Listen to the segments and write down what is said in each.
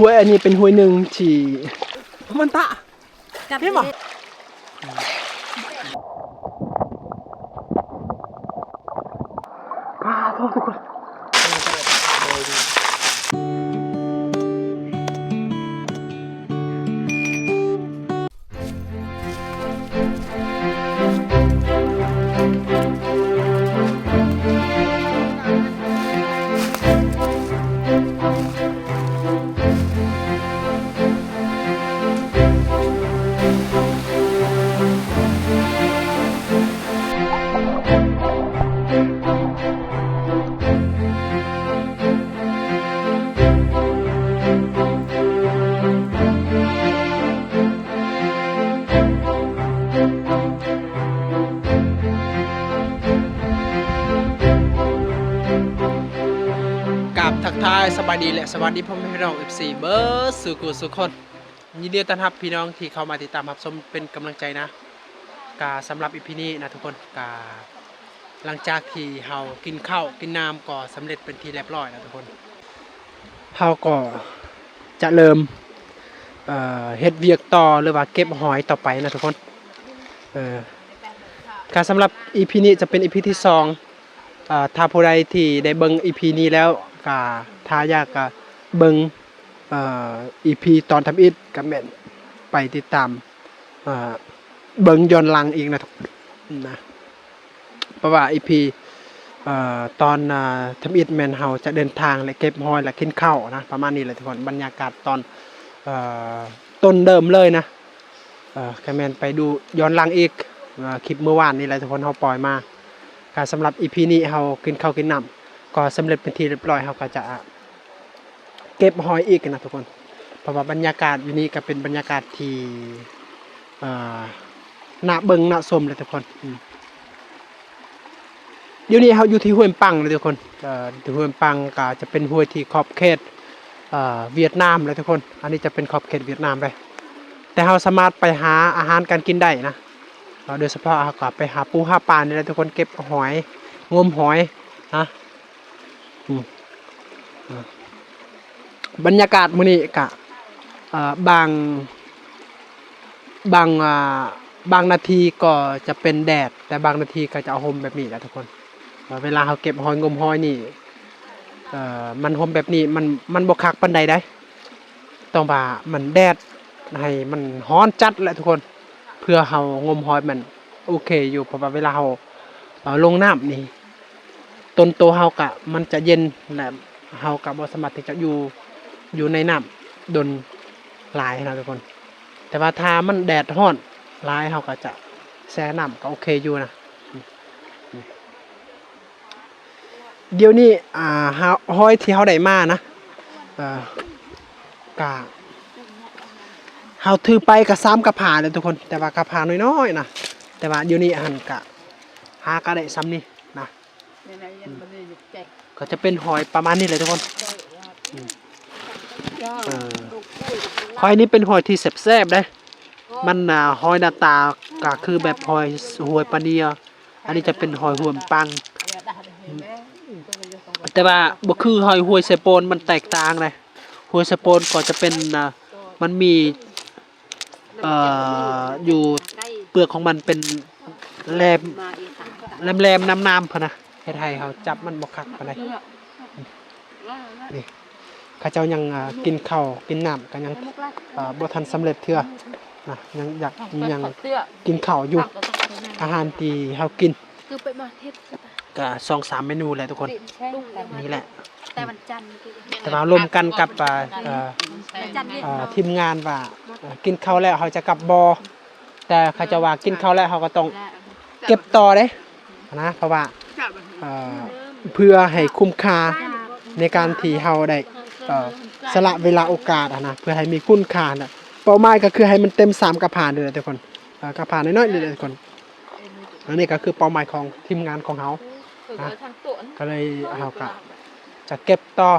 ຫ້ວຍອັນນີ້ເປັນຫ້ວຍໜຶ່ງທີ່ ມັນຕະ ກັດ ເຫັນບໍ່? ປາໂທ ທຸກຄົນ. ກາບທັກທາຍສະບາຍດີ ແລະ ສະຫວັດດີພໍ່ແມ່ພີ່ນ້ອງ ເອັຟຊີ ເບິດສູ່ຜູ້ສູ່ຄົນ. ຍິນດີຕ້ອນຮັບພີ່ນ້ອງທີ່ເຂົ້າມາຕິດຕາມຮັບຊົມເປັນກຳລັງໃຈນະ. ກະສຳລັບ ອີ ພີ ນີ້ນະທຸກຄົນ ກະຫຼັງຈາກທີ່ເຮົາກິນເຂົ້າກິນນ້ຳກໍສຳເລັດເປັນທີ່ລຽບຮ້ອຍນະທຸກຄົນ. ເຮົາກໍຈະເລີ່ມ ເອີ ເຮັດວຽກຕໍ່ ຫຼືວ່າເກັບຫອຍຕໍ່ໄປນະທຸກຄົນ. ເອີ ກະສຳລັບ ອີ ພີ ນີ້ຈະເປັນ ອີ ພີ ທີສອງ. ເອີ ຖ້າຜູ້ໃດທີ່ໄດ້ເບິ່ງ ອີ ພີ ນີ້ແລ້ວ ກະຖ້າຢາກ ກະເບິ່ງ ເອີ ອີ ພີ ຕອນທຳອິດ ກະແມ່ນໄປຕິດຕາມ ເອີ ເບິ່ງຍ້ອນຫຼັງອີກນະ ນະ. ເພາະວ່າ ອີ ພີ ເອີ ຕອນ ເອີ ທຳອິດແມ່ນເຮົາຈະເດີນທາງ ແລະ ເກັບຫອຍ ແລະ ກິນເຂົ້ານະ ປະມານນີ້ແຫຼະທຸກຄົນ. ບັນຍາກາດຕອນ ເອີ ຕົ້ນເລີ່ມເລີຍນະ ເອີ ກະແມ່ນໄປດູຍ້ອນຫຼັງອີກ ເອີ ຄລິບມື້ວານນີ້ແຫຼະທຸກຄົນ ເຮົາປ່ອຍມາ. ກະສຳລັບ ອີ ພີ ນີ້ເຮົາກິນເຂົ້າກິນນ້ຳກໍສຳເລັດເປັນທີ່ລຽບຮ້ອຍ ເຮົາກໍຈະ ເກັບຫອຍອີກນະທຸກຄົນ. ເພາະວ່າບັນຍາກາດຢູ່ນີ້ກໍເປັນບັນຍາກາດທີ່ ເອີ ໜ້າເບິ່ງໜ້າຊົມເລີຍທຸກຄົນ. ອືມ ດຽວນີ້ເຮົາຢູ່ທີ່ຫ້ວຍປັງເລີຍທຸກຄົນ. ເອີ ທີ່ຫ້ວຍປັງກໍຈະເປັນຫ້ວຍທີ່ຂອບເຂດ ເອີ ຫວຽດນາມເລີຍທຸກຄົນ. ອັນນີ້ຈະເປັນຂອບເຂດຫວຽດນາມເລີຍ ແຕ່ເຮົາສາມາດໄປຫາອາຫານການກິນໄດ້ນະ. ເອີ ໂດຍສະເພາະເຮົາກໍໄປຫາປູຫາປານີ້ແຫຼະທຸກຄົນ ເກັບຫອຍ ງົມຫອຍນະ. ອືມ ເອີ ບັນຍາກາດມື້ນີ້ກະ ເອີ ບາງ ບາງ ເອີ ບາງນາທີກໍຈະເປັນແດດ ແຕ່ບາງນາທີກໍຈະເອົາຮົ່ມແບບນີ້ແຫຼະທຸກຄົນ. ເອີ ເວລາເຮົາເກັບຫອຍງົມຫອຍນີ້ ເອີ ມັນຮົ່ມແບບນີ້ ມັນ ມັນບໍ່ຄັກປານໃດໃດ. ຕ້ອງວ່າມັນແດດໃຫ້ມັນຮ້ອນຈັດແຫຼະທຸກຄົນ ເພື່ອເຮົາງົມຫອຍມັນໂອເຄຢູ່. ເພາະວ່າເວລາເຮົາ ເອີ ລົງນ້ຳນີ້ ຕົນໂຕເຮົາກະ ມັນຈະເຢັນ ແລະ ເຮົາກະບໍ່ສາມາດທີ່ຈະຢູ່ ຢູ່ໃນນ້ຳດົນຫຼາຍນະທຸກຄົນ. ແຕ່ວ່າຖ້າມັນແດດຮ້ອນຫຼາຍ ເຮົາກະຈະແຊ່ນ້ຳກະໂອເຄຢູ່ນະ. ດຽວນີ້ ອ່າ ເຮົາ ຫອຍທີ່ເຮົາໄດ້ມານະ ເອີ ກະ ເຮົາຖືໄປກະສາມກະພາເດ້ທຸກຄົນ ແຕ່ວ່າກະພານ້ອຍໆນະ. ແຕ່ວ່າດຽວນີ້ຫັ້ນກະ ຫາກະໄດ້ຊ່ຳນີ້ນະ. ອືມ ກໍຈະເປັນຫອຍປະມານນີ້ແຫຼະທຸກຄົນ. ອືມ ເອີ ຫອຍນີ້ເປັນຫອຍທີ່ແຊບໆເດ້. ມັນ ອ່າ ຫອຍໜ້າຕາກະຄືແບບຫອຍຫ້ວຍປາເນຍ. ອັນນີ້ຈະເປັນຫອຍຫ້ວຍປັງ ແຕ່ວ່າບໍ່ຄືຫອຍຫ້ວຍເຊໂປນ ມັນແຕກຕ່າງເດ້. ຫ້ວຍເຊໂປນກໍຈະເປັນ ອ່າ ມັນມີ ເອີ ຢູ່ເປືອກຂອງມັນເປັນແຫຼມ ແຫຼມໆ ໜາມໆ ພຸ້ນນະ ເຮັດໃຫ້ເຮົາຈັບມັນບໍ່ຄັກປານໃດ. ນີ້ ເຂົາເຈົ້າຍັງ ອ່າ ກິນເຂົ້າກິນນ້ຳ ກໍຍັງ ອ່າ ບໍ່ທັນສຳເລັດເທື່ອນະ ຍັງຢາກ ຍັງກິນເຂົ້າຢູ່. ອາຫານທີ່ເຮົາກິນ ກະສອງສາມເມນູແຫຼະທຸກຄົນ ນີ້ແຫຼະ. ແຕ່ວັນຈັນ ແຕ່ວ່າລົມກັນກັບ ເອີ ເອີ ທີມງານວ່າ ເອີ ກິນເຂົ້າແລ້ວເຮົາຈະກັບບໍ່ ແຕ່ເຂົາເຈົ້າວ່າກິນເຂົ້າແລ້ວເຮົາກໍຕ້ອງເກັບຕໍ່ເດ້ນະ ເພາະວ່າ ເອີ ເພື່ອໃຫ້ຄຸ້ມຄ່າໃນການທີ່ເຮົາໄດ້ ເອີ ສະຫຼະເວລາໂອກາດຫັ້ນນະ ເພື່ອໃຫ້ມີຄຸນຄ່ານະ. ເປົ້າໝາຍກໍຄືໃຫ້ມັນເຕັມສາມກະພານີ້ແຫຼະທຸກຄົນ ເອີ ກະພານ້ອຍໆນີ້ແຫຼະທຸກຄົນ. ອັນນີ້ກໍຄືເປົ້າໝາຍຂອງທີມງານຂອງເຮົານະ ກໍເລີຍເຮົາກໍຈະເກັບຕໍ່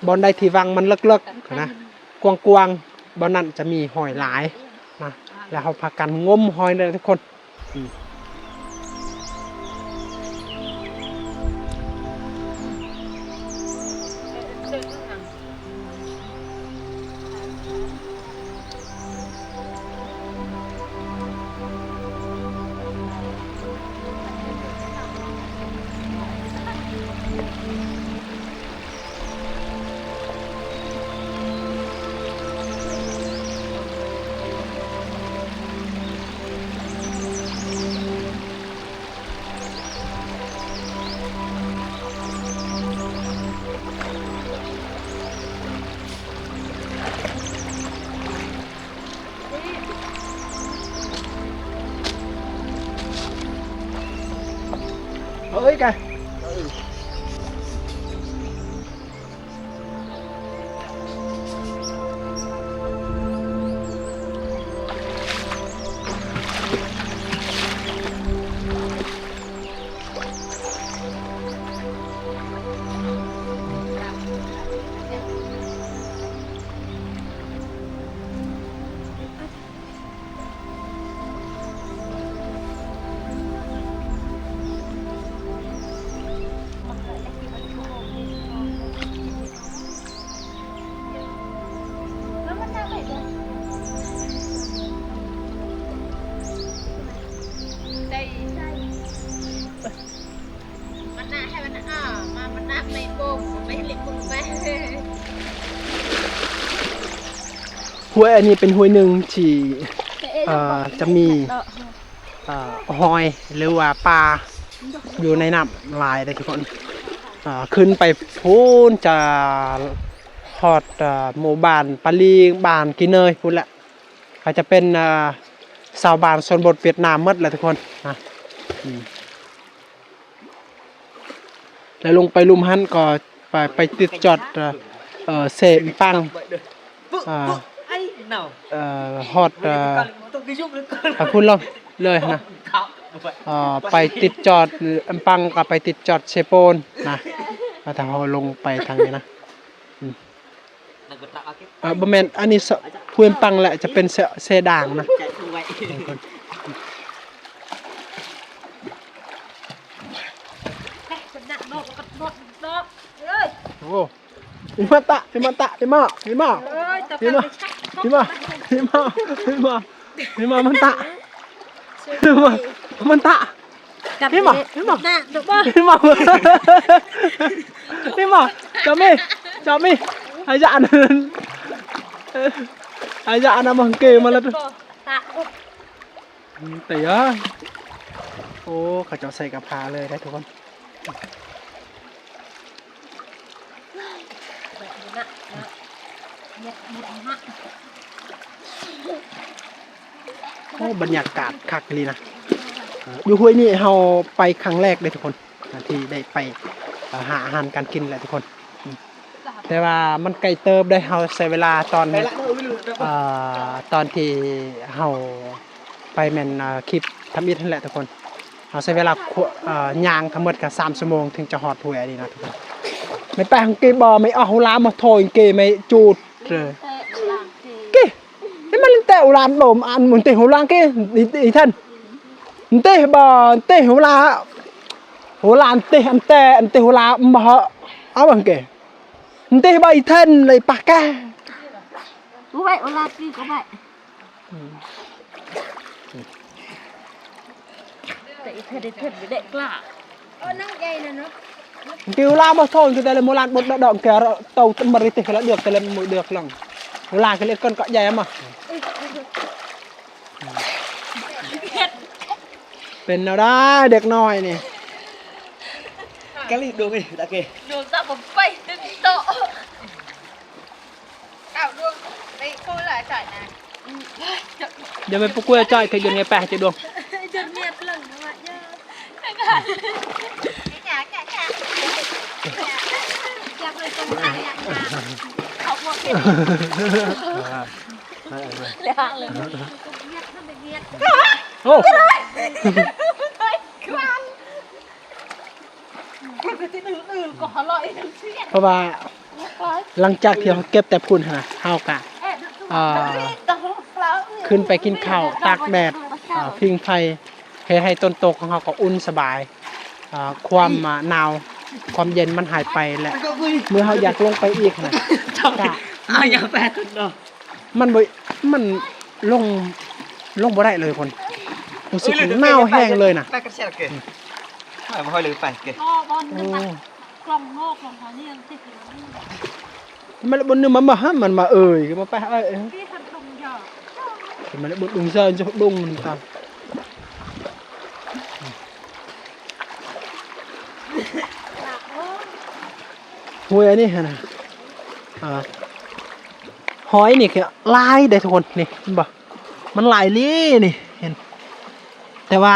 ບ່ອນໃດທີ່ວັງມັນເລິກໆນະ ກວ້າງໆ ບ່ອນນັ້ນຈະມີຫອຍຫຼາຍນະ ແລ້ວເຮົາພາກັນງົມຫອຍເດີທຸກຄົນ. ອືມ. ກະ ຫ້ວຍອັນນີ້ເປັນຫ້ວຍໜຶ່ງທີ່ ເອີ ຈະມີ ເອີ ຫອຍ ຫຼືວ່າປາຢູ່ໃນນ້ຳຫຼາຍເດ້ທຸກຄົນ. ເອີ ຂຶ້ນໄປພຸ້ນຈະຮອດ ເອີ ໝູ່ບ້ານປາລີ ບ້ານກີເນີຍພຸ້ນແຫຼະ. ເຂົາຈະເປັນ ເອີ ຊາວບ້ານຊົນບົດຫວຽດນາມໝົດແຫຼະທຸກຄົນນະ. ອືມ ແລ້ວລົງໄປລຸ່ມຫັ້ນກໍໄປ ໄປຕິດຈອດ ເອີ ເອີ ເຊອຳປັງ ເອີ ເອີ ຮອດ ເອີ ໄປພຸ້ນເລີຍ ເລີຍນະ. ເອີ ໄປຕິດຈອດອຳປັງ ກໍໄປຕິດຈອດເຊໂປນນະ. ແລ້ວຖ້າເຮົາລົງໄປທາງນີ້ນະ ອືມ ເອີ ບໍ່ແມ່ນ ອັນນີ້ສະ ພູມປັງແຫຼະ ຈະເປັນເຊ ເຊດາງນະ. ໂອ້ ອີມາຕະ ອີມາຕະ ອີມາ ອີມາ ອີມາ ອີມາ ອີມາ ມັນຕະ ອີມາ ມັນຕະ. ເຫັນບໍ່ ເຫັນບໍ່ ເຫັນບໍ່ ເຫັນບໍ່ ຈອມມີ ຈອມມີ ອາຍາອັນ ອາຍາອັນນະ ມັນເກມາແລ້ວ ຕະ ແຕ່ຍາ ໂອ້ ເຂົາເຈົ້າໃສ່ກະພາເລີຍໄດ໋ທຸກຄົນ. ໂອ້ ບັນຍາກາດຄັກອີ່ຫຼີນະ. ເອີ ຢູ່ຫ້ວຍນີ້ເຮົາໄປຄັ້ງແລກເດ້ທຸກຄົນ ທີ່ໄດ້ໄປ ເອີ ຫາອາຫານການກິນແຫຼະທຸກຄົນ. ອືມ ແຕ່ວ່າມັນໄກເຕີບເດ້ ເຮົາໃຊ້ເວລາຕອນ ເອີ ຕອນທີ່ເຮົາໄປແມ່ນ ເອີ ຄລິບທຳອິດຫັ້ນແຫຼະທຸກຄົນ. ເຮົາໃຊ້ເວລາ ເອີ ຍ່າງທັງໝົດກະສາມຊົ່ວໂມງເຖິງຈະຮອດຫ້ວຍນີ້ນະທຸກຄົນ. ໄມ່ໄປຫັ້ນເກ ບໍ່ ໄມ່ອອກຫູລາມາໂທເກ ໄມ່ຈູດເກ ນີ້ມັນແຕ່ຫູລາມ ບໍ່ ອັນມັນເຕະຫູລາເກ ອີ ອີທ່ານ ເຕະ ບໍ່ ເຕະຫູລາ ຫູລາເຕະ ອັນແຕ່ ອັນເຕະຫູລາ ບໍ່ ເອົາເບິ່ງເກ ເຕະ ບໍ່ ອີທ່ານ ໄລປາກແກ ບໍ່ໄວ້ ຫູລາກີກະໄວ້. ອືມ ແຕ່ອີເທດ ອີເທດບໍ່ໄດ້ກລ້າ ເອີ ນັ່ງໃຫຍ່ນະເນາະ ຕິວລາມາໂທນ ຄືແຕ່ລະໂມລານບົດດອກແກເຕົາມະລິຕິກະລະເດືອກ ແຕ່ລະມື້ເດືອກລັງ ໂມລານກະເລັກກ່ອນກະໃຫຍ່ມາ ເປັນແນວໃດເດັກນ້ອຍນີ້ ກະລິດວງອີຕະເກ ດວງສະບໍ່ໄປຕຶງໂຕ. ເອົາດວງໄປຄູ່ລະຈອຍນະ ດຽວໄປປຸກກູລະຈອຍ ເຄີຍຢົນໄງແປະຈະດວງ ຢົນເມຍປຶ້ງວ່າເຢີ ເອົາພວກເຮັດ ແລ້ວເລີຍ ໂອ້ ເພາະວ່າຫຼັງຈາກທີ່ເຮົາເກັບແຕ່ພຸ້ນຫັ້ນນະ ເຮົາກະ ເອີ ຂຶ້ນໄປກິນເຂົ້າຕາກແດດ ເອີ ຜິງໄຟ ເຮັດໃຫ້ຕົ້ນໂຕຂອງເຮົາກໍອຸ່ນສະບາຍ ເອີ ຄວາມ ເອີ ໜາວ ຄວາມເຢັນມັນຫາຍໄປ ແລະ ເມື່ອເຮົາຢາກລົງໄປອີກຫັ້ນນະ ກະ ເອົາຫຍັງໄປຕົ້ນໂຕ ມັນບໍ່ ມັນລົງ ລົງບໍ່ໄດ້ເລີຍພຸ້ນ ຮູ້ສຶກໜາວແຮງເລີຍນະ ໄປກັນເຊລະເກ ອືມ ໄປບໍ່ຄ່ອຍລືມໄປເກ ໂອ້ ມັນລະບົນນຶມາ ມາຫາ ມັນມາເອີຍ ມາໄປເອີຍ ທີ່ທຳດົງຢາ ມັນລະບົນດົງຊາ ຈົກດົງມັນຕາ ຫ້ວຍອັນນີ້ຫັ້ນນະ ອ່າ ຫອຍນີ້ກະຫຼາຍເດ້ທຸກຄົນ ນີ້ເຫັນບໍ່ ມັນຫຼາຍອີ່ຫຼີນີ້ ເຫັນ ແຕ່ວ່າ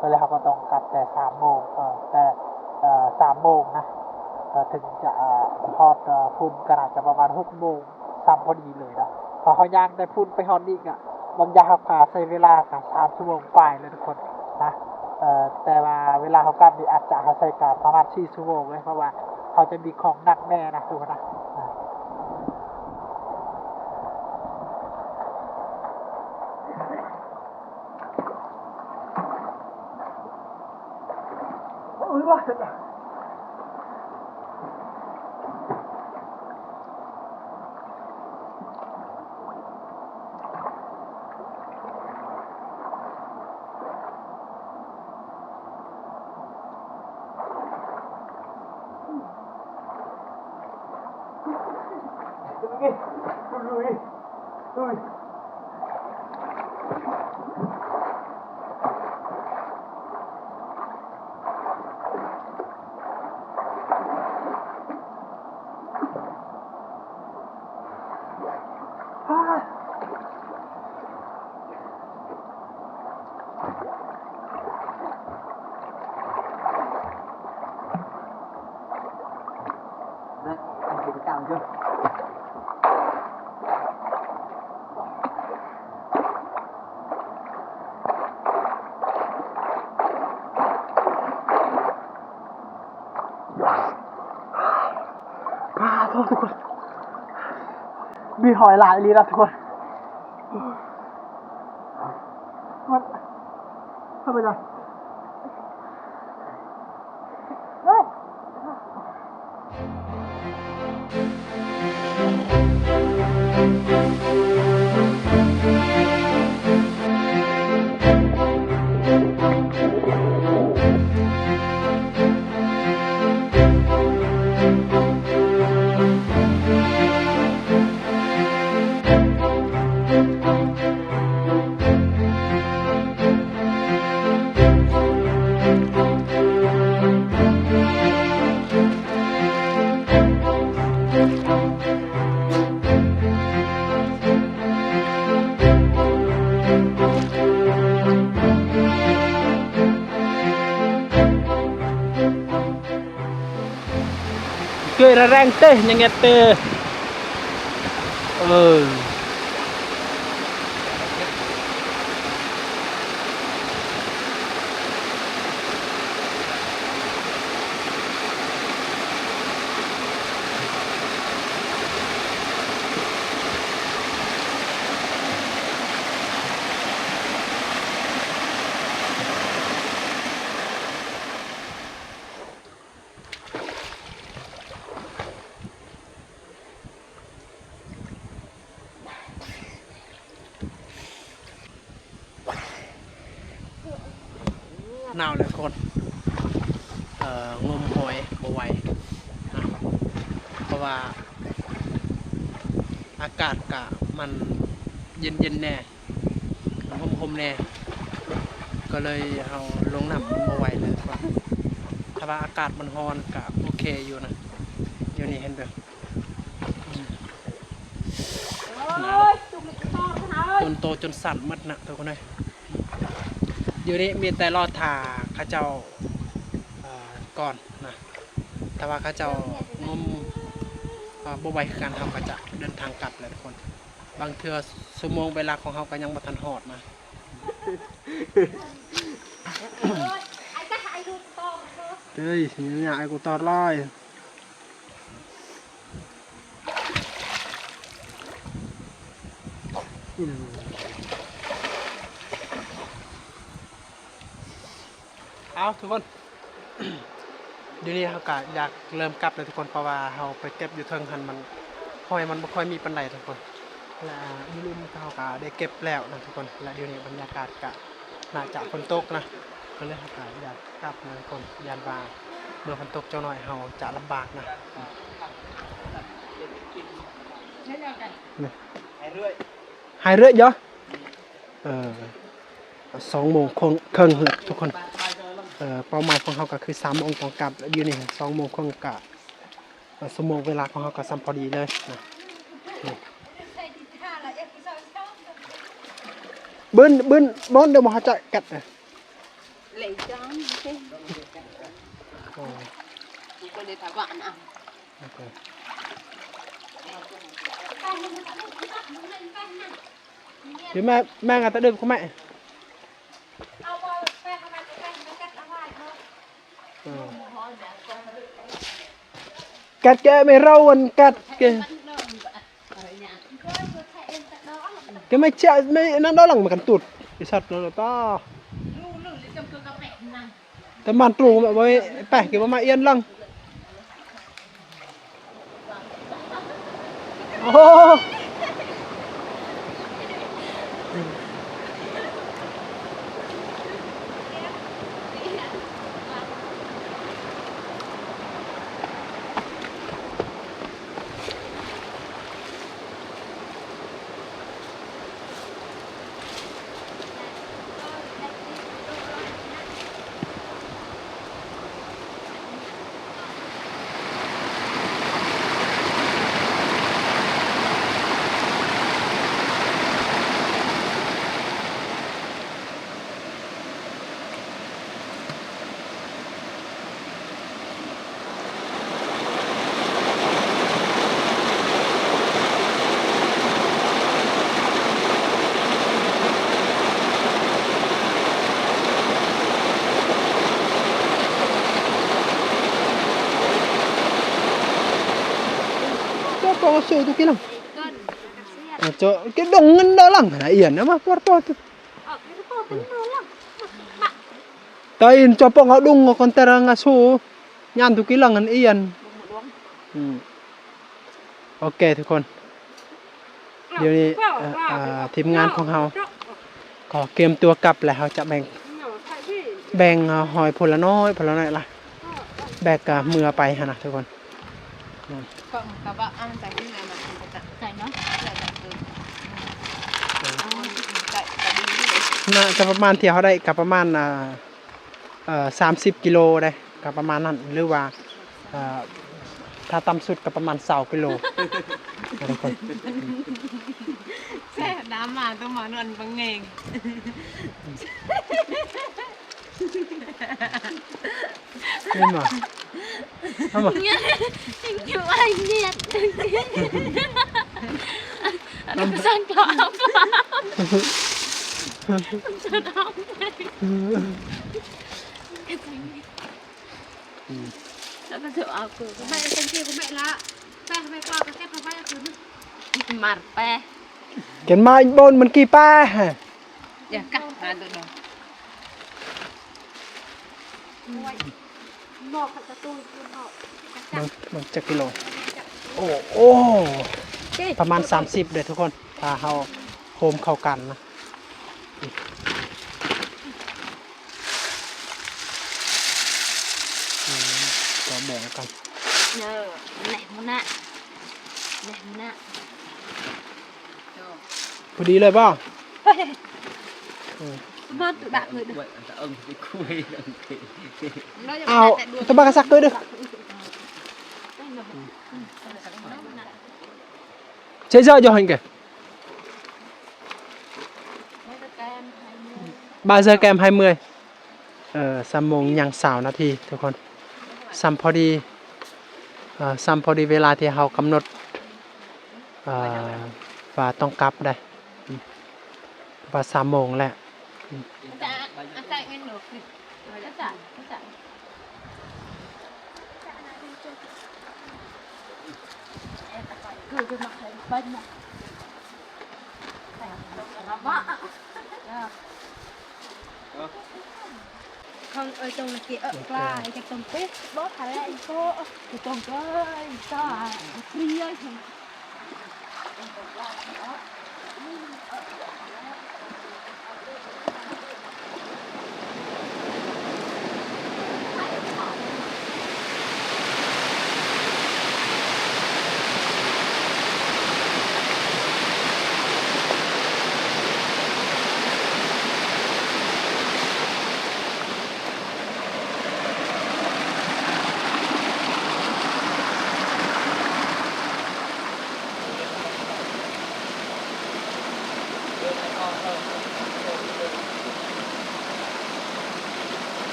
ກໍເລີຍເຮົາກໍຕ້ອງກັບແຕ່ສາມໂມງ ເອີ ແຕ່ ເອີ ສາມໂມງນະ ເອີ ເຖິງຈະຮອດພຸ້ນ ກໍໜ້າຈະປະມານຫົກໂມງ ຊ້ຳພໍດີເລີຍເນາະ ເພາະເຮົາຍ່າງແຕ່ພຸ້ນໄປຮອດນີ້ກະ ບາງຢ່າງເຮົາກະໃຊ້ເວລາກະສາມຊົ່ວໂມງປາຍເລີຍທຸກຄົນນະ ເອີ ແຕ່ວ່າເວລາເຮົາກັບນີ້ອາດຈະເຮົາໃຊ້ກະປະມານສີ່ຊົ່ວໂມງເລີຍ ເພາະວ່າເຮົາຈະມີຂອງໜັກແນ່ນະທຸກຄົນນະ. ປາໂທ້ ທຸກຄົນ ມີຫອຍຫຼາຍອີ່ຫຼີນະທຸກຄົນ ມັນ ເຂົ້າໄປນະ. ເກີຍລະແຣງເຕ ຍັງແອດເຕ ເອີ. ໜາວແລ້ວທຸກຄົນ ເອີ ງົມຫອຍບໍ່ໄຫວນະ ເພາະວ່າອາກາດກະມັນເຢັນໆແດ່ ມັນຮົ່ມໆແດ່ ກໍເລີຍເຮົາລົງນ້ຳມັນບໍ່ໄຫວເລີຍທຸກຄົນ ຖ້າວ່າອາກາດມັນຮ້ອນກະໂອເຄຢູ່ນະ ດຽວນີ້ເຫັນເດີ ໜາວ ຕົນໂຕຈົນສັ່ນໝົດນະທຸກຄົນເອີຍ ດຽວນີ້ມີແຕ່ລໍຖ້າເຂົາເຈົ້າ ເອີ ກ່ອນນະ ຖ້າວ່າເຂົາເຈົ້າງົມ ເອີ ບໍ່ໄຫວຄືກັນ ເຮົາກໍຈະເດີນທາງກັບແຫຼະທຸກຄົນ ບາງເທື່ອຊົ່ວໂມງເວລາຂອງເຮົາກໍຍັງບໍ່ທັນຮອດນະ ເອີຍ ຍາກ ອ້າຍກູຕອດຫຼາຍ. ເອົາທຸກຄົນ ດຽວນີ້ເຮົາກະຢາກເລີ່ມກັບແລ້ວທຸກຄົນ ເພາະວ່າເຮົາໄປເກັບຢູ່ເທິງຫັ້ນ ມັນ ຫອຍມັນບໍ່ຄ່ອຍມີປານໃດທຸກຄົນ ແລະ ຢູ່ລຸ່ມເຮົາກະໄດ້ເກັບແລ້ວນະທຸກຄົນ ແລະ ດຽວນີ້ບັນຍາກາດກະໜ້າຈະຝົນຕົກນະ ກໍເລີຍເຮົາກະຢາກກັບນະທຸກຄົນ ຢ້ານວ່າເມື່ອຝົນຕົກຈັກໜ້ອຍເຮົາຈະລຳບາກນະ ຫາຍເລື້ອຍເນາະ. ເອີ ສອງໂມງເຄິ່ງແລ້ວທຸກຄົນ ເອີ ເປົ້າໝາຍຂອງເຮົາກໍຄືສາມໂມງຕ້ອງກັບ ດຽວນີ້ສອງໂມງເຄິ່ງກະ ເອີ ຊົ່ວໂມງເວລາຂອງເຮົາກໍສ່ຳພໍດີເລີຍນະ ບຶ້ນ ບຶ້ນ ບອນເດີ ບໍ່ເຂົ້າໃຈກັດ. Lê Giang, ok. Ồ. Chỉ có để thả bạn à. Ok. Chứ mẹ, mẹ ngà ta đơm của mẹ. Ờ. Cắt kê mẹ rau ăn cắt kê. Cái mẹ chạy mẹ nó đó lằng mà cắn tụt. Cái sắt nó là to. Tao màn trụ mà bơi peh cái mà yên lăng. Ồ. ເຈົ້າປອງເສືອຢູ່ກິນນຳ ເຈົ້າກິນດົງເງິນດອນຫຼັງນະ ອຽນນະ ມາປອດປອດ. ຕາອິນຈອປອງເອົາດຸງເອົາກອນແຕ່ລະງາຊູຍານທຸກິລັງອັນອຽນ. ອືມ ໂອເຄທຸກຄົນ ດຽວນີ້ ເອີ ເອີ ທີມງານຂອງເຮົາກໍກຽມຕົວກັບແລ້ວ ເຮົາຈະແບ່ງ ແບ່ງຫອຍຜູ້ລະໜ້ອຍ ຜູ້ລະໜ້ອຍລະ ແບກກະເມືອໄປຫັ້ນນະທຸກຄົນ. ໜ້າຈະປະມານ ທີ່ເຮົາໄດ້ກະປະມານ ອ່າ ເອີ ສາມສິບກິໂລເດ້ ກະປະມານນັ້ນ ຫຼືວ່າ ເອີ ຖ້າຕ່ຳສຸດກະປະມານຊາວກິໂລ. ແຊບນ້ຳມາ ຕ້ອງມານວນບັງເງງ. ເຫັນບໍ່? ເອົາບໍ່? ຍັງຢູ່ໄອ້ເນຍດ ອັນນັ້ນກໍສັ່ງເຂົາເອົາປາ ມັນຈະເອົາໄປ ອືມ ແລ້ວກໍຈະເອົາຄືນ ໄປເປັນທີ່ບໍ່ແມ່ນລະ ໄປ ໄປກວ່າກໍເກັບໄປ ໄປຄືນ ມາແປ ເກັນມາອີກບົນມັນກີແປ. ເບິ່ງ ເບິ່ງຈັກກິໂລ. ໂອ້ ໂອ້ ປະມານສາມສິບເດີ້ທຸກຄົນ ຖ້າເຮົາໂຮມເຂົ້າກັນນະ. ອືມ ກໍແບ່ງກັນ ເອີ ແນະ ໝູນະ ແນະ ໝູນະ. ພໍດີເລີຍບໍ່? ເອີ ເອົາ ຕະບັກກະສັກເກີຍເດີ້. ເຊຊາຈະຫັນແກ ບາເຊີແກມໃຫ້ເມື່ອຍ. ເອີ ສາມໂມງຍັງຊາວນາທີທຸກຄົນ ສ່ຳພໍດີ ເອີ ສ່ຳພໍດີເວລາທີ່ເຮົາກຳນົດ ເອີ ວ່າຕ້ອງກັບໄດ໋ ອືມ ວ່າສາມໂມງແລ້ວ ອືມ. ຂອງເອີຍຕົງນະເກະເອີກລາຍຈັກຕົງເປະບໍ່ຄະແລະອີໂກຕົງເກີຍຊາເພຍ.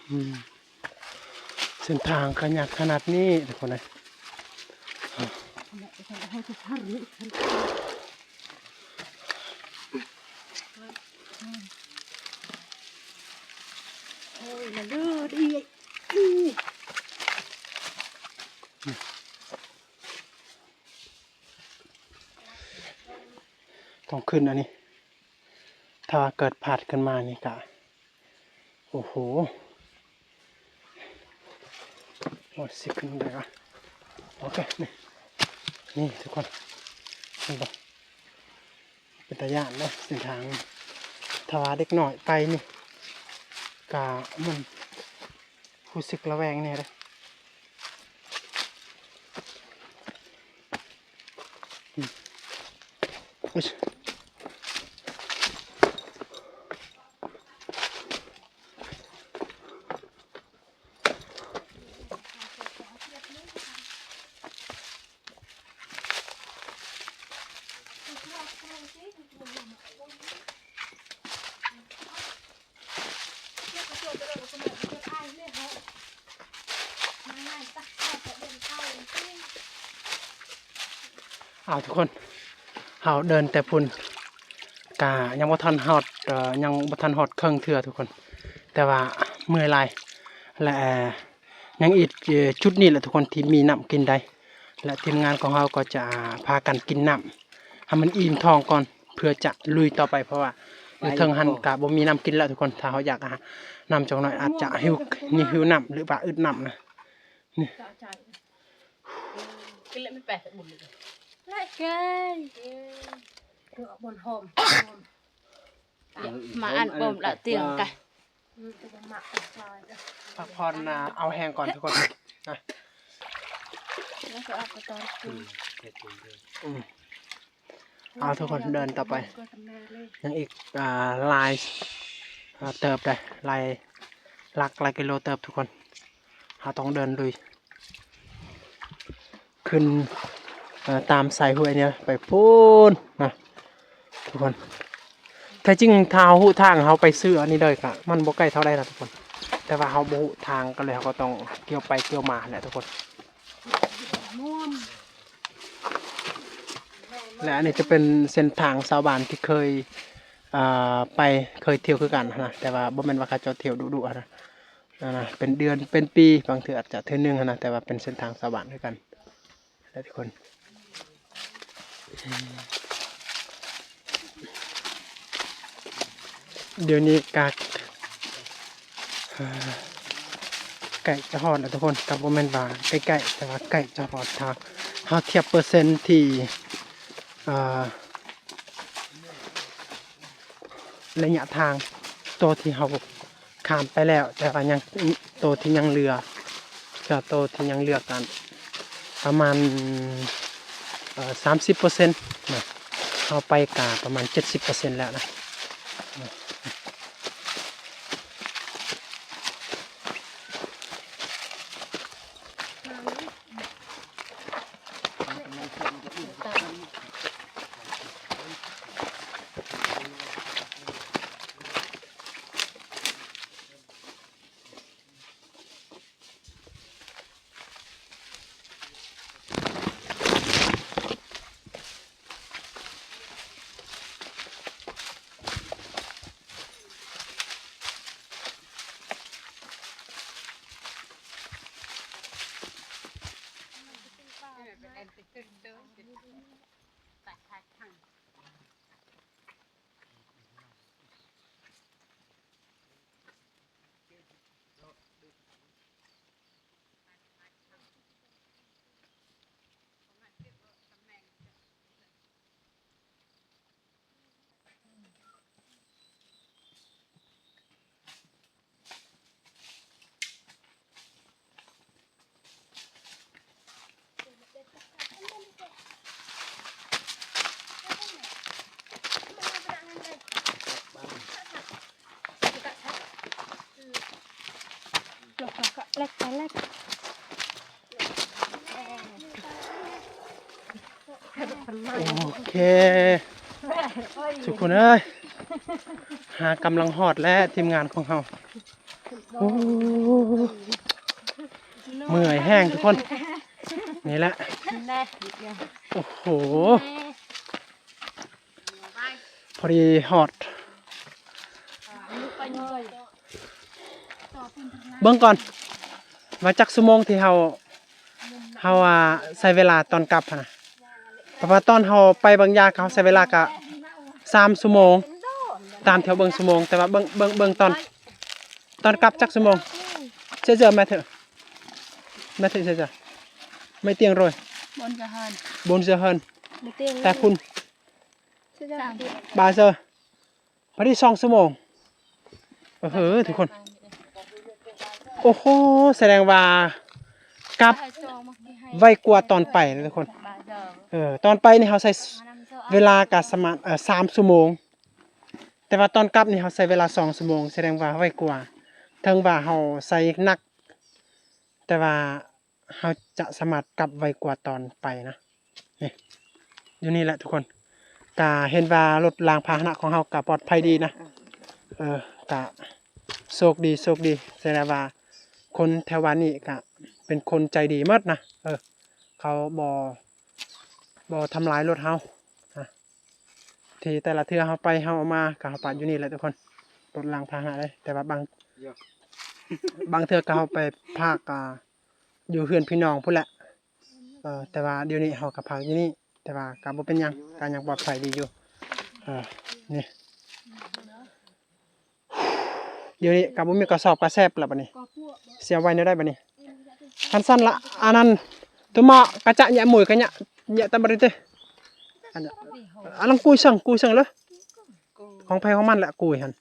ອືມ ເສັ້ນທາງກະຍາກຂະໜາດນີ້ທຸກຄົນເອີຍ. ຕ້ອງຂຶ້ນອັນນີ້ ຖ້າວ່າເກີດພາດຂຶ້ນມານີ້ກະ ໂອ້ໂຫ ໂອ້ຍ ຊິຂຶ້ນໄດ້ວະ. ໂອເຄ ນີ້ ນີ້ທຸກຄົນ ເຫັນບໍ່? ເປັນຕາຢ້ານເດ້ເສັ້ນທາງ. ຖ້າວ່າເດັກນ້ອຍໄປນີ້ກະມັນຮູ້ສຶກລະແວງແດ່ເດ້. ອ້າວ ທຸກຄົນ ເຮົາເດີນແຕ່ພຸ້ນ ກະຍັງບໍ່ທັນຮອດ ເອີ ຍັງບໍ່ທັນຮອດເຄິ່ງເທື່ອທຸກຄົນ ແຕ່ວ່າເມື່ອຍຫຼາຍ ແລະ ຍັງອີກ ເອີ ຈຸດນີ້ແຫຼະທຸກຄົນທີ່ມີນ້ຳກິນໄດ້ ແລະ ທີມງານຂອງເຮົາກໍຈະພາກັນກິນນ້ຳໃຫ້ມັນອີ່ມທ້ອງກ່ອນ ເພື່ອຈະລຸຍຕໍ່ໄປ ເພາະວ່າຢູ່ເທິງຫັ້ນກະບໍ່ມີນ້ຳກິນແລ້ວທຸກຄົນ. ຖ້າເຮົາຢາກ ອາ ນ້ຳຈັກໜ້ອຍອາດຈະຫິວ ຫິວນ້ຳ ຫຼືວ່າອຶດນ້ຳນະ. ນີ້ ກິນແລ້ວມັນແປກບຸນເລີຍ ແລະເກຍ ເອີ ເອົາບົນຫອມ ມາອັນປອມລະຕຽງກະ ອືມ ພັກຜ່ອນນະ ເອົາແຮງກ່ອນທຸກຄົນນະ. ອືມ ເອົາທຸກຄົນ ເດີນຕໍ່ໄປ ຍັງອີກ ອ່າ ຫຼາຍ ອ່າ ເຕີບເດ້ ຫຼາຍຫຼັກ ຫຼາຍກິໂລເຕີບທຸກຄົນ. ເຮົາຕ້ອງເດີນລຸຍຂຶ້ນ ເອີ ຕາມສາຍຫ້ວຍນີ້ໄປພຸ້ນນະທຸກຄົນ. ແທ້ຈິງຖ້າເຮົາຮູ້ທາງ ເຮົາໄປຊື່ອັນນີ້ເລີຍກະ ມັນບໍ່ໄກເທົ່າໃດນະທຸກຄົນ ແຕ່ວ່າເຮົາບໍ່ຮູ້ທາງ ກໍເລີຍເຮົາກໍຕ້ອງກ່ຽວໄປກ່ຽວມາແຫຼະທຸກຄົນ. ແລະ ອັນນີ້ຈະເປັນເສັ້ນທາງຊາວບ້ານທີ່ເຄີຍ ອ່າ ໄປ ເຄີຍທ່ຽວຄືກັນຫັ້ນນະ ແຕ່ວ່າບໍ່ແມ່ນວ່າເຂົາເຈົ້າທ່ຽວດຸໆຫັ້ນນະ ເປັນເດືອນເປັນປີ ບາງເທື່ອອາດຈະເທື່ອໜຶ່ງຫັ້ນນະ ແຕ່ວ່າເປັນເສັ້ນທາງຊາວບ້ານຄືກັນແຫຼະທຸກຄົນ. ດຽວນີ້ກະ ໃກ້ຈະຮອດແລ້ວທຸກຄົນ ກະບໍ່ແມ່ນວ່າໃກ້ໆ ແຕ່ວ່າໃກ້ຈະຮອດ. ຖ້າເຮົາທຽບເປີເຊັນທີ່ ເອີ ໄລຍະທາງ ໂຕທີ່ເຮົາຂ້າມໄປແລ້ວ ແຕ່ວ່າຍັງ ໂຕທີ່ຍັງເຫຼືອ ເຫຼືອໂຕທີ່ຍັງເຫຼືອກັນປະມານ ເອີ ສາມສິບເປີເຊັນນະ ເຮົາໄປກະປະມານເຈັດສິບເປີເຊັນແລ້ວນະ. ໂອເຄ ທຸກຄົນເອີຍ ຫາກຳລັງຮອດແລ້ວ ທີມງານຂອງເຮົາ. ໂອ້ ເມື່ອຍແຮງທຸກຄົນ ນີ້ແຫຼະ ໂອ້ໂຫ ພໍດີຮອດ ເບິ່ງກ່ອນວ່າຈັກຊົ່ວໂມງທີ່ເຮົາ ເຮົາ ອ່າ ໃຊ້ເວລາຕອນກັບຫັ້ນນະ ເພາະວ່າຕອນເຮົາໄປບາງຢ່າງ ເຮົາໃຊ້ເວລາກະສາມຊົ່ວໂມງ ຕາມທີ່ເຮົາເບິ່ງຊົ່ວໂມງ ແຕ່ວ່າເບິ່ງ ເບິ່ງ ເບິ່ງຕອນ ຕອນກັບຈັກຊົ່ວໂມງ ເຊື່ອ ເຊື່ອ ແມ່ເທີ ແມ່ເທີ ເຊື່ອ ເຊື່ອ ໄມ່ຕຽງໂຣຍ ບົນຈະເຮີນ ບົນຈະເຮີນ ແຕ່ຄຸນ ບາເຊີ ພໍດີສອງຊົ່ວໂມງ ເອີ ທຸກຄົນ ໂອ້ໂຫ ສະແດງວ່າກັບໄວກວ່າຕອນໄປເດ້ທຸກຄົນ ເອີ ຕອນໄປນີ້ເຮົາໃຊ້ເວລາກະສະມານ ເອີ ສາມຊົ່ວໂມງ ແຕ່ວ່າຕອນກັບນີ້ເຮົາໃຊ້ເວລາສອງຊົ່ວໂມງ ສະແດງວ່າໄວກວ່າ ເຖິງວ່າເຮົາໃຊ້ໜັກ ແຕ່ວ່າ ເຮົາຈະສາມາດກັບໄວກວ່າຕອນໄປນະ ນີ້ ຢູ່ນີ້ແຫຼະທຸກຄົນ ກະເຫັນວ່າລົດລາງພາຫະນະຂອງເຮົາກະປອດໄພດີນະ ເອີ ກະໂຊກດີ ໂຊກດີ ສະແດງວ່າຄົນແຖວບ້ານນີ້ກະເປັນຄົນໃຈດີໝົດນະ ເອີ ເຂົາບໍ່ ບໍ່ທຳລາຍລົດເຮົານະ ທີ່ແຕ່ລະເທື່ອເຮົາໄປເຮົາເອົາມາກະເຮົາປະຢູ່ນີ້ແຫຼະທຸກຄົນ ລົດລາງພາຫະນະເດ້ ແຕ່ວ່າບາງ ບາງເທື່ອກະເຮົາໄປພັກ ອ່າ ຢູ່ເຮືອນພີ່ນ້ອງພຸ້ນແຫຼະ ເອີ ແຕ່ວ່າດຽວນີ້ເຮົາກະພັກຢູ່ນີ້ ແຕ່ວ່າກະບໍ່ເປັນຫຍັງ ກະຍັງປອດໄພດີຢູ່ ເອີ ນີ້ ດຽວນີ້ກະບໍ່ມີກະສອບກະແສບລະບາດນີ້ ຊິເອົາໄວ້ແນວໃດບາດນີ້ ຄັນຊັ້ນລະ ອັນນັ້ນ ໂຕມາກະຈະຍະໝຸຍກະຍະ ຍະຕະບະລິເຕ ອັນນັ້ນ ອັນນັ້ນກຸຍເຊິ່ງ ກຸຍເຊິ່ງເລີ ຂອງໃຜຂອງມັນແຫຼະ ກຸຍຫັ້ນ.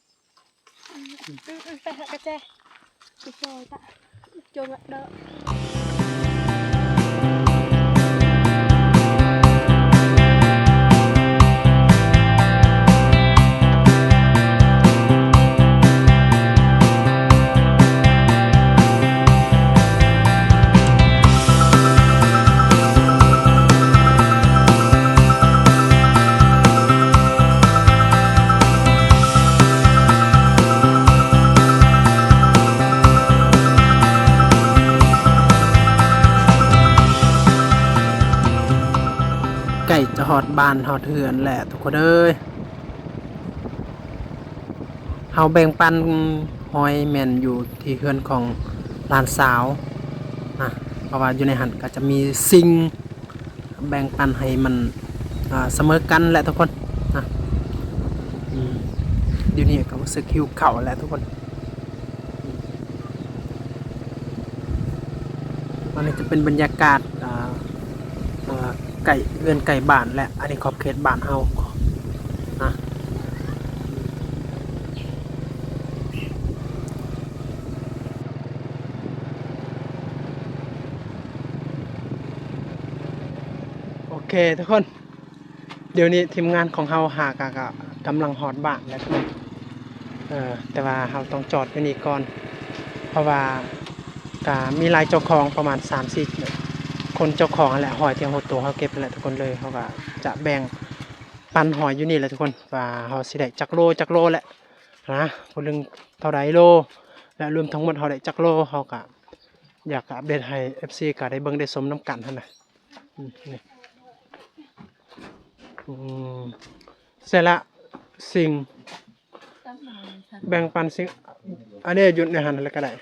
ໃກ້ຈະຮອດບ້ານຮອດເຮືອນແລ້ວທຸກຄົນເອີຍ. ເຮົາແບ່ງປັນຫອຍແມ່ນຢູ່ທີ່ເຮືອນຂອງຫຼານສາວນະ ເພາະວ່າຢູ່ໃນຫັ້ນກະຈະມີສິ່ງ ແບ່ງປັນໃຫ້ມັນ ອ່າ ສະເໝີກັນແຫຼະທຸກຄົນນະ. ອືມ ດຽວນີ້ກະຮູ້ສຶກຫິວເຂົ້າແຫຼະທຸກຄົນ. ອັນນີ້ຈະເປັນບັນຍາກາດ ອ່າ ເອີ ໃກ້ເຮືອນໃກ້ບ້ານ ແລະ ອັນນີ້ຂອບເຂດບ້ານເຮົານະ. ໂອເຄທຸກຄົນ. ດຽວນີ້ທີມງານຂອງເຮົາຫາກະ ກະກຳລັງຮອດບ້ານແລ້ວທຸກຄົນ. ເອີ ແຕ່ວ່າເຮົາຕ້ອງຈອດຢູ່ນີ້ກ່ອນ ເພາະວ່າກະມີຫຼາຍເຈົ້າຂອງ ປະມານສາມສີ່ຄົນເຈົ້າຂອງຫັ້ນແຫຼະ ຫອຍທີ່ຫົດໂຕເຮົາເກັບຫັ້ນແຫຼະທຸກຄົນເລີຍ. ເຮົາກະຈະແບ່ງປັນຫອຍຢູ່ນີ້ແຫຼະທຸກຄົນ ວ່າເຮົາຊິໄດ້ຈັກໂລ ຈັກໂລແຫຼະນະ ຜູ້ໜຶ່ງເທົ່າໃດໂລ ແລະ ລວມທັງໝົດເຮົາໄດ້ຈັກໂລ ເຮົາກະຢາກອັບເດດໃຫ້ເອັຟຊີກະໄດ້ເບິ່ງໄດ້ຊົມນຳກັນຫັ້ນນະ. ອືມ ນີ້ ອືມ ເສຍລະ ສິ່ງ ແບ່ງປັນສິ່ງ ອັນນີ້ຢູ່ໃນຫັ້ນແລ້ວກະໄດ້.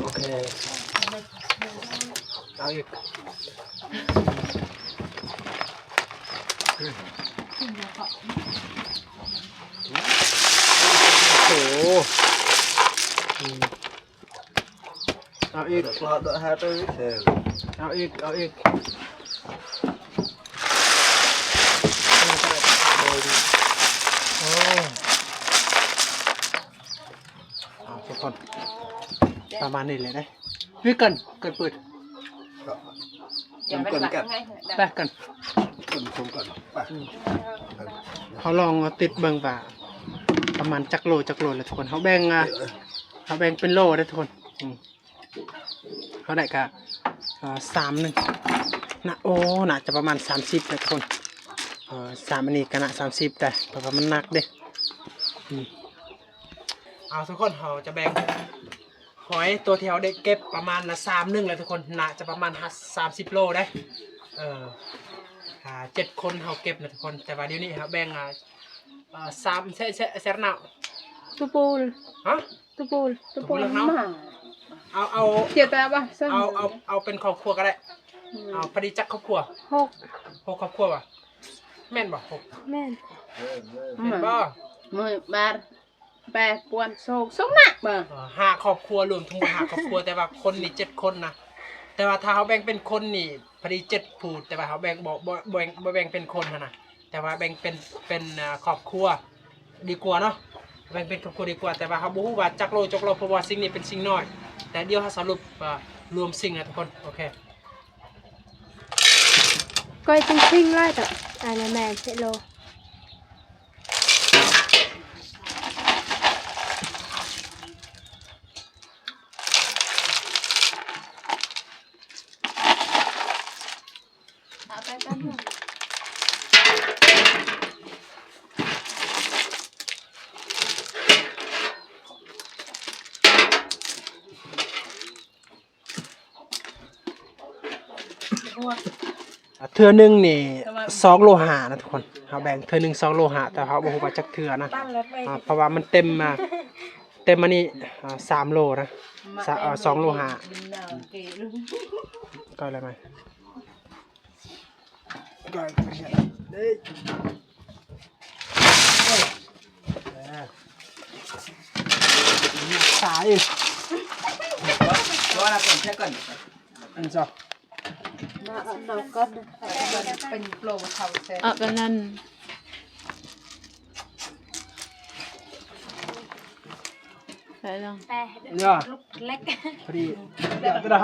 ໂອເຄ ເອົາອີກ. ໂອ້ໂຫ ອືມ. ເອົາອີກ ເອົາອີກ ເອົາອີກ. ໂອ້ ເອົາທຸກຄົນ ປະມານນີ້ແຫຼະເດ້. ວິກເກີນ ເກີນປືດ. ໄປກັນ ເຮົາລອງເອົາຕິດເບິ່ງວ່າປະມານຈັກໂລ ຈັກໂລແຫຼະທຸກຄົນ. ເຮົາແບ່ງ ອ່າ ເຮົາແບ່ງເປັນໂລເດ້ທຸກຄົນ. ອືມ ເຮົາໄດ້ກະ ອ່າ ສາມໜຶ່ງນະ ໂອ້ ໜ້າຈະປະມານສາມສິບແຫຼະທຸກຄົນ. ເອີ ສາມອັນນີ້ກະໜ້າສາມສິບ ແຕ່ເພາະວ່າມັນໜັກເດ້. ອືມ ເອົາ ທຸກຄົນ ເຮົາຈະແບ່ງຫອຍຕົວທີ່ເຮົາໄດ້ເກັບປະມານລະຊາມໜຶ່ງແຫຼະທຸກຄົນ ໜ້າຈະປະມານສາມສິບໂລໄດ໋. ເອີ ອ່າ ເຈັດຄົນເຮົາເກັບນະທຸກຄົນ ແຕ່ວ່າດຽວນີ້ເຮົາແບ່ງ ອ່າ ອ່າ ສາມ ແຊ ແຊ ແຊນາວ ຕຸປູນ ຮະ? ຕຸປູນ ຕຸປູນ ຕຸປູນເນາະ ເອົາ ເອົາ ເຈຕາບະ ເອົາ ເອົາ ເອົາເປັນຄອບຄົວກະໄດ້. ອືມ ເອົາ ພໍດີຈັກຄອບຄົວ? ຫົກ ຫົກຄອບຄົວຫວາ? ແມ່ນບໍ່? ຫົກ ແມ່ນ ແມ່ນບໍ່? ມື້ບາດ ແປດ ປວນ ໂຊກ ໂຊກນະ ເອີ ຫ້າຄອບຄົວ ລວມທັງໝົດຫ້າຄອບຄົວ ແຕ່ວ່າຄົນນີ້ເຈັດຄົນນະ ແຕ່ວ່າຖ້າເຮົາແບ່ງເປັນຄົນນີ້ ພໍດີເຈັດຜູ້ ແຕ່ວ່າເຮົາແບ່ງ ບໍ່ ບໍ່ ບໍ່ແບ່ງ ບໍ່ແບ່ງເປັນຄົນຫັ້ນນະ ແຕ່ວ່າແບ່ງເປັນ ເປັນ ອ່າ ຄອບຄົວດີກວ່າເນາະ ແບ່ງເປັນຄອບຄົວດີກວ່າ ແຕ່ວ່າເຮົາບໍ່ຮູ້ວ່າຈັກໂລ ຈັກໂລ ເພາະວ່າສິ່ງນີ້ເປັນສິ່ງນ້ອຍ ແຕ່ດຽວເຮົາສະຫຼຸບ ອ່າ ລວມສິ່ງນະທຸກຄົນ. ໂອເຄ ກ້ອຍເປັນສິ່ງຫຼາຍເນາະ ອັນນັ້ນແມ່ນເຈັດໂລ. ເອົາໄປກັນ ເທື່ອໜຶ່ງນີ້ສອງໂລຫ້ານະທຸກຄົນ ເຮົາແບ່ງເທື່ອໜຶ່ງສອງໂລຫ້າ ແຕ່ເຮົາບໍ່ຮູ້ວ່າຈັກເທື່ອນະ ເພາະວ່າມັນເຕັມມາ ເຕັມມານີ້ ອ່າ ສາມໂລນະ ສາ ສອງໂລຫ້າ. ກໍແລ້ວມາ ສາຍ ເອົາກັນນັ້ນ ໃສ່ລົງ ເນາະ ລູກເລັກ ພໍດີ ເດີ ບ້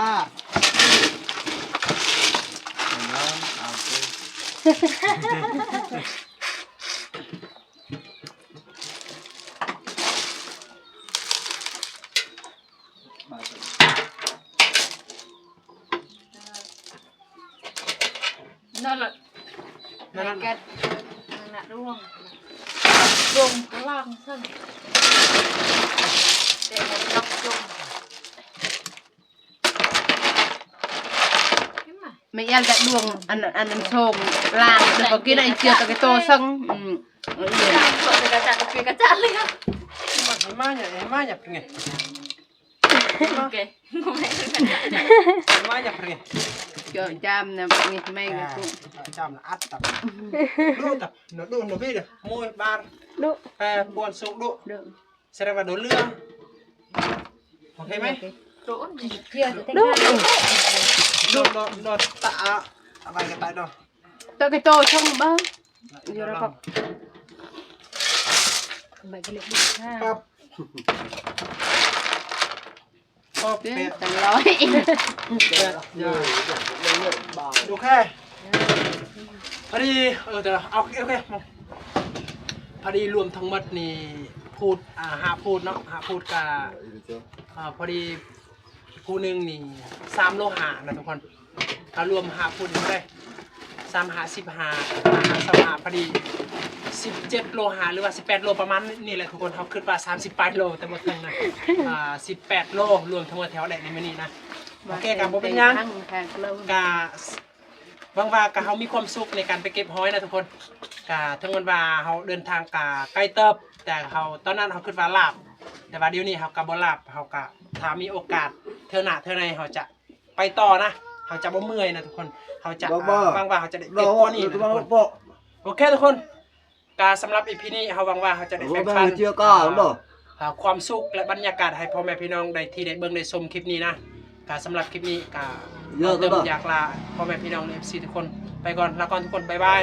າ ນັ້ນລະ ນັ້ນລະ ແກັດ ນັ້ນລະ ດວງ ດວງພະລັງຊັ້ນ ແຕ່ວ່າລັກຈົງ ແມ່ນຫຍັງແຕ່ດວງ ອັນ ອັນ ອັນ ອັນ ໂຊງ ລາງ ແຕ່ບໍ່ກິນ ໄອ້ເຈ້ຍ ຕະກະໂຕ ຊັ້ນ ອືມ ກະຈາກ ກະຈາກເລີຍ ມາ ມາຫຍັງ ມາຫຍັງ ເປັນໄງ? ໂອເຄ ມາຫຍັງ ເປັນໄງ? ເຈາະຈາມນະ ແມ່ນ ອ່າ ເຈາະຈາມນະ ອັດຕັບ ດຸຕັບ ດຸ ດຸ ດຸ ມວຍບາດ ດຸ ແປປວນສຸກ ດຸ ດຸ ສະແດງວ່າໂດນເຫຼືອ ໂອເຄໄໝ? ໂອເຄ ດຸ ດຸ ດຸ ຕະອະ ອະໄວກະຕາຍເນາະ ຕະກະໂຕ ຊົງເບິ່ງ ຢູ່ລະ ປັບ ປັບ ເປັນຕະຫຼອຍ ໂອເຄ ພໍດີ ເອີ ແຕ່ລະ ໂອເຄ ໂອເຄ ພໍດີລວມທັງໝົດນີ້ ພູດ ອ່າ ຫ້າພູດເນາະ ຫ້າພູດກະ ອ່າ ພໍດີ ຜູ້ໜຶ່ງນີ້ສາມໂລຫ້ານະທຸກຄົນ ຖ້າລວມຫ້າຜູ້ນີ້ເທົ່າໃດ ສາມຫ້າສິບຫ້າ ຫ້າຫ້າຊາວຫ້າ ພໍດີສິບເຈັດໂລຫ້າ ຫຼືວ່າສິບແປດໂລ ປະມານນີ້ແຫຼະທຸກຄົນ ເຮົາຄິດວ່າສາມສິບປາຍໂລ ແຕ່ບໍ່ເຖິງນະ ອ່າ ສິບແປດໂລ ລວມທັງໝົດທີ່ເຮົາໄດ້ໃນມື້ນີ້ນະ ໂອເຄ ກະບໍ່ເປັນຫຍັງ ກະ ຫວັງວ່າກະເຮົາມີຄວາມສຸກໃນການໄປເກັບຫອຍນະທຸກຄົນ ກະເຖິງແມ່ນວ່າເຮົາເດີນທາງກະໄກເຕີບ ແຕ່ເຮົາ ຕອນນັ້ນເຮົາຄິດວ່າລາບ ແຕ່ວ່າດຽວນີ້ເຮົາກະບໍ່ລາບ ເຮົາກະ ຖ້າມີໂອກາດເທື່ອໜ້າເທື່ອໃນເຮົາຈະໄປຕໍ່ນະ ເຮົາຈະບໍ່ເມື່ອຍນະທຸກຄົນ ເຮົາຈະ ຫວັງວ່າເຮົາຈະໄດ້ເກັບກວ່ານີ້ນະທຸກຄົນ ໂອເຄທຸກຄົນ ກະສຳລັບອີພີນີ້ເຮົາຫວັງວ່າເຮົາຈະໄດ້ແບ່ງປັນ ອ່າ ຄວາມສຸກ ແລະ ບັນຍາກາດໃຫ້ພໍ່ແມ່ພີ່ນ້ອງໄດ້ ທີ່ໄດ້ເບິ່ງໄດ້ຊົມຄລິບນີ້ນະ ກະສຳລັບຄລິບນີ້ກະ ຢາກລາພໍ່ແມ່ພີ່ນ້ອງ ເອັຟຊີ ທຸກຄົນໄປກ່ອນ ລາກ່ອນທຸກຄົນ ບາຍບາຍ.